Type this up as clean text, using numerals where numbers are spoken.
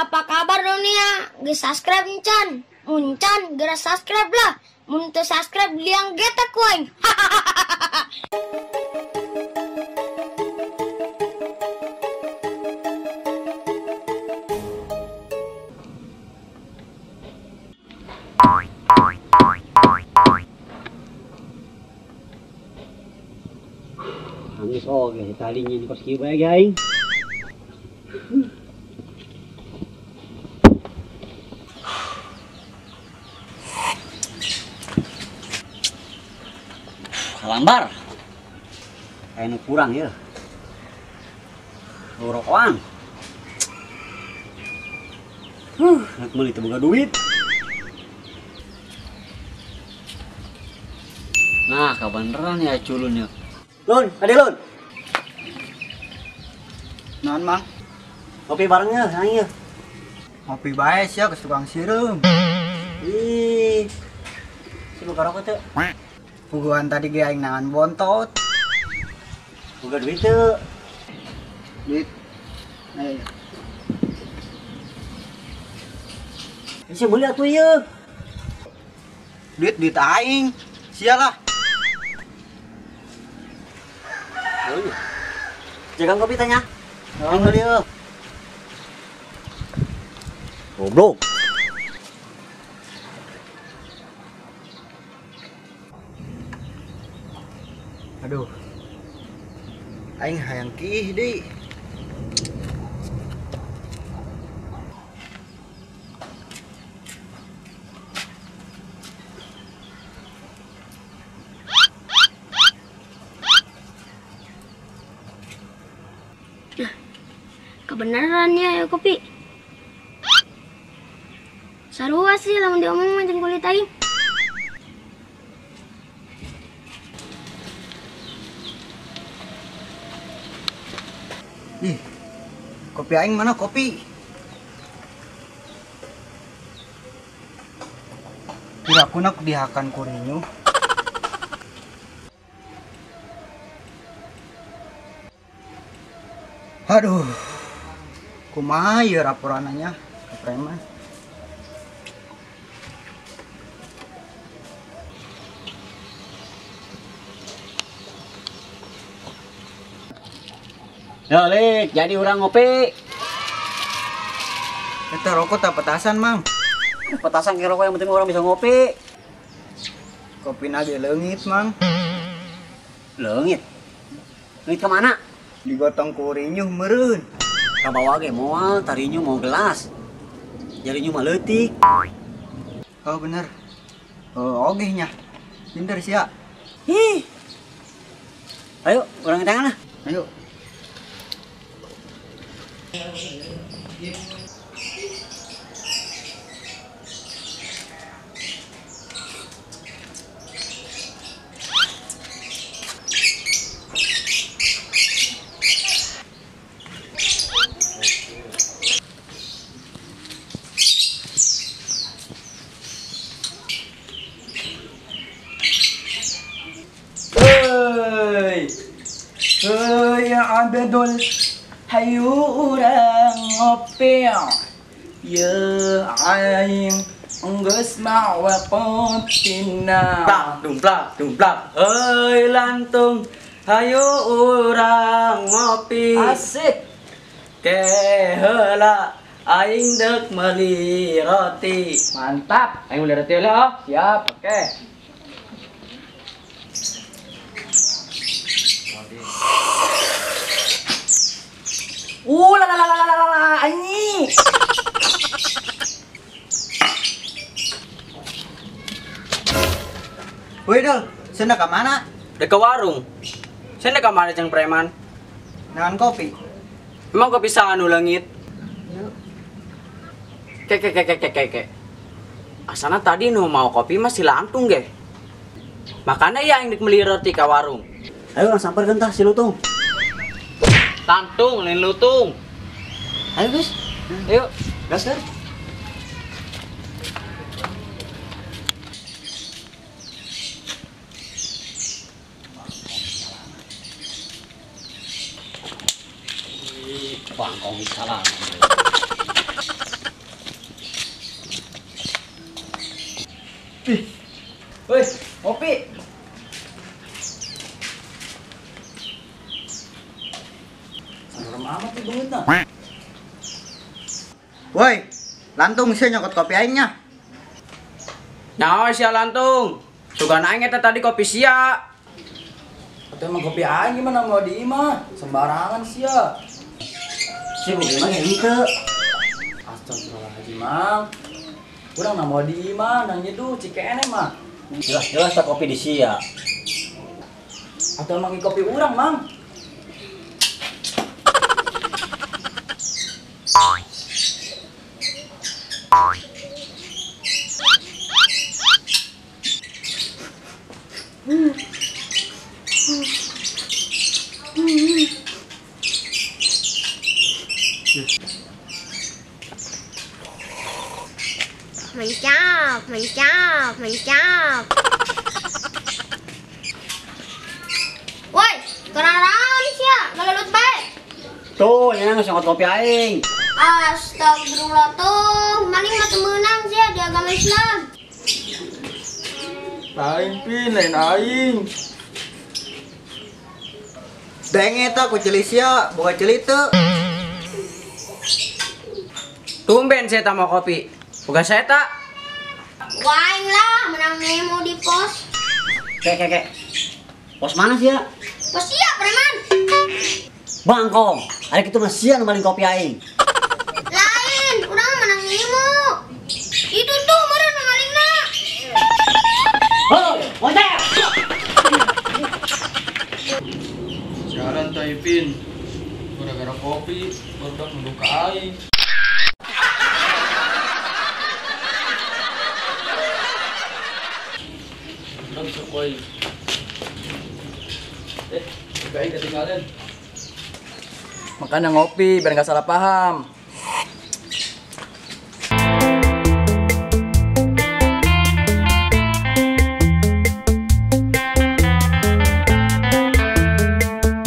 Apa kabar dunia? Geus subscribe encan? Muncan geura subscribe lah. Mun teu subscribe liang getek ku aing. Angis oge talinya di kos kieu bae aing. Kalambar. Aya nu kurang ya. Rokokan. Rek meuli teu boga duit. Nah, kabeneran ya culun ya. Lun, ade lun. Naon, Mang? Kopi barengnya, aing ya. Ngopi bae sia geus tukang sireum. Ih. Si boga rokok teu? Puguhan tadi ge aing nangan bontot. Boga duit teu? Duit. Ayo. Sia meuli atuh ieu. Duit duit aing. Sia lah. Jagang kopi tanya. Aing meuli ieu. Goblok. Aduh. Aing hayang kiih deui. Nah, kebenaran ya kopi. Sarua sih lamun diomong mah jeung kulit aing. Ih, kopi aing mana kopi? Kira aku nak dihakan kurinyu. Aduh, kumaha ieu laporananya ke preman. Yo, Lik, jadi urang ngopi. Eta rokok tak petasan, Mang. Petasan ke rokok yang penting orang bisa ngopi. Kopi nage leungit, Mang. Leungit? Leungit ke mana? Digotong ku rinyuh meureun. Kabawa ge moal, tarinyuh mau gelas. Jarinyuh mah leutik. Oh, bener. Oh, ogeh nya. Pinter sia. Ih. Ayo, urang tangan lah. Ayo. Hei, hei Abdul, hayu urang ngopi. Ya aing geus mawa kopina. Plak dumplak dumplak, hei lantung, hayu urang ngopi. Asik. Keheula aing deuk meuli roti. Mantap, aing meuli roti heula. Siap, oke. La la la la la la anjing. Woi Dol, cenah ka mana? Dek ke warung. Cenah ka mana jeung preman? Nangan kopi. Emang kopi saha nu leungit? Ke ke ke ke ke ke. Asana tadi nu mau kopi mah si Lantung ge. Makanya ya aing dek meuli roti ka warung. Ayo urang samperkeun tah si Lutung. Lantung, lain lutung. Ayo guys, ayo gas kan. Bangkong salah. Ih. Woi, ngopi. Serem amat nih beungeutna. Woi, lantung sia nyokot kopi aing nya. Nyaho sia lantung. Sugan aing eta tadi kopi sia. Atau emang kopi aing gimana mau di imah? Sembarangan sia. Sia boga imah henteu. Astagfirullahaladzim, Mang. Urang na mau di imah, nang nyeduh cikene mah. Jelas-jelas tak kopi di sia. Atau emang kopi urang, Mang. Mantap, mantap, mantap. Woi, keraraon sia, ngalelut bae. Tuh, nya geus nyokot kopi aing. Astagfirullah tuh, maling mah teu meunang sia di agama Islam. Lain pin, lain aing. Denge eta ku ceuli sia, boga ceuli teu. Tumben saya tak mau kopi. Bukan saya tak. Waing lah, menang memo di pos. Kek kek kek. Pos mana sih ya? Pos sia, preman. Bangkong, ada gitu mah sia nu maling kopi aing. Lain, urang menang memo. Itu tuh meureun nu malingna. Oh, moncer. Siaran Taipin. Gara-gara kopi, barudak nuduh ka aing. Koi. Baik ketinggalan. Makanya ngopi biar nggak salah paham.